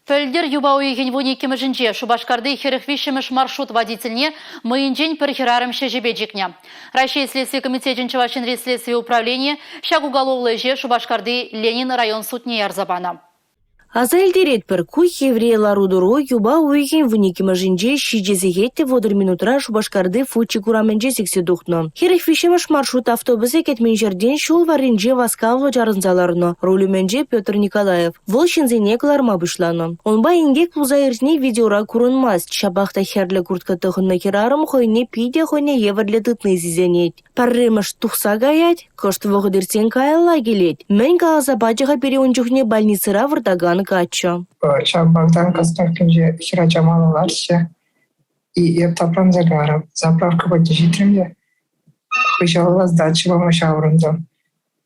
Пӗлтӗр юпа уйӑхӗн 12-мӗшӗнче Шупашкарти 43-мӗш маршрут водительне мӑйӗнчен пӗр хӗрарӑм ҫӗҫӗпе чикнӗ. Раҫҫей Следстви комитечӗн Чӑваш Енри следстви управленийӗ ҫак уголовлӑ ӗҫе Шупашкарти Ленин район судне ярса панӑ. Аса илтеретпӗр, ку хивре лару-тӑру юпа уйӑхӗн 12-мӗшӗнче 7 сехет те 30 минутра Шупашкарти Фучик урамӗнче сиксе тухнӑ. 43-мӗш маршрут автобусӗ кӗтмен ҫӗртен ҫул варринче васкавлӑ чарӑнса ларнӑ. Руль умӗнче Петр Николаев. Вӑл ҫынсене кӑларма пуҫланӑ. Унпа инкек пулса иртни видеора курӑнмасть, ҫапах та хӗрлӗ куртка тӑхӑннӑ хӗрарӑм хӑйне питӗ хӑйне евӗрлӗ тытни сисӗнет. Пӗрремӗш тухса каять, кӑшт вӑхӑт иртсен каялла килет. Мӗн каласа пачӗ-ха пире ун чухне больницӑра выртакан каччӑ? Ҫав Богдан Костовкинче хӗрача мала ларчӗ. И эп тапранса кайрӑм. Заправка патне ҫитрӗм те хыҫалалла сдача пама ҫаврӑнтӑм.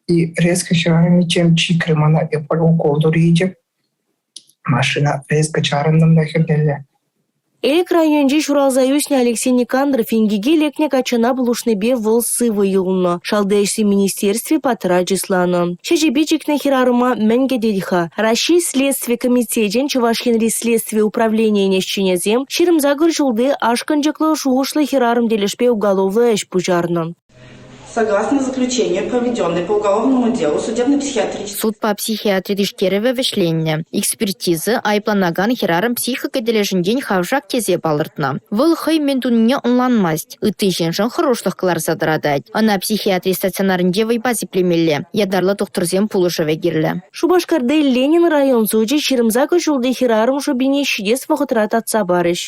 И резко хӗрарӑмӗ тем чикрӗ мана, эп укол турӗ Машина резко чарӑнтӑм та хӗртелле. Элӗк районӗнче ҫуралса ӳснӗ Алексей Никандров инкеке лекнӗ каччӑна пулӑшнипе вӑл сывӑ юлнӑ. Шалти ӗҫсен министерстви паттӑра чысланӑ. Ҫӗҫӗпе чикнӗ хӗрарӑма мӗн кӗтет-ха? Раҫҫей Следстви комитечӗн Чӑваш Енри следстви управленийӗн ӗҫченӗсем 28 ҫулти ашкӑнчӑклӑ шухӑшлӑ хӗрарӑм тӗлӗшпе уголовлӑ ӗҫ пуҫарнӑ. Согласно заключению, проведенной по уголовному делу судебно-психиатрической Судпа психиатри тишкерӗвӗ вӗҫленнӗ. Экспертиза айӑпланакан хӗрарӑм психика тӗлӗшӗнчен хавшак тесе палӑртнӑ. Вӑл хӑй мӗн тунине ӑнланмасть, ытти ҫыншӑн хӑрушлӑх кӑларса тӑратать. Ӑна психиатри стационарӗнче вӑйпа сиплемелле, ятарлӑ тухтӑрсен пулӑшӑвӗ кирлӗ. Шупашкарти Ленин район сучӗ 28 ҫулти хӗрарӑм шӑпине ҫитес вӑхӑтра татса парӗҫ.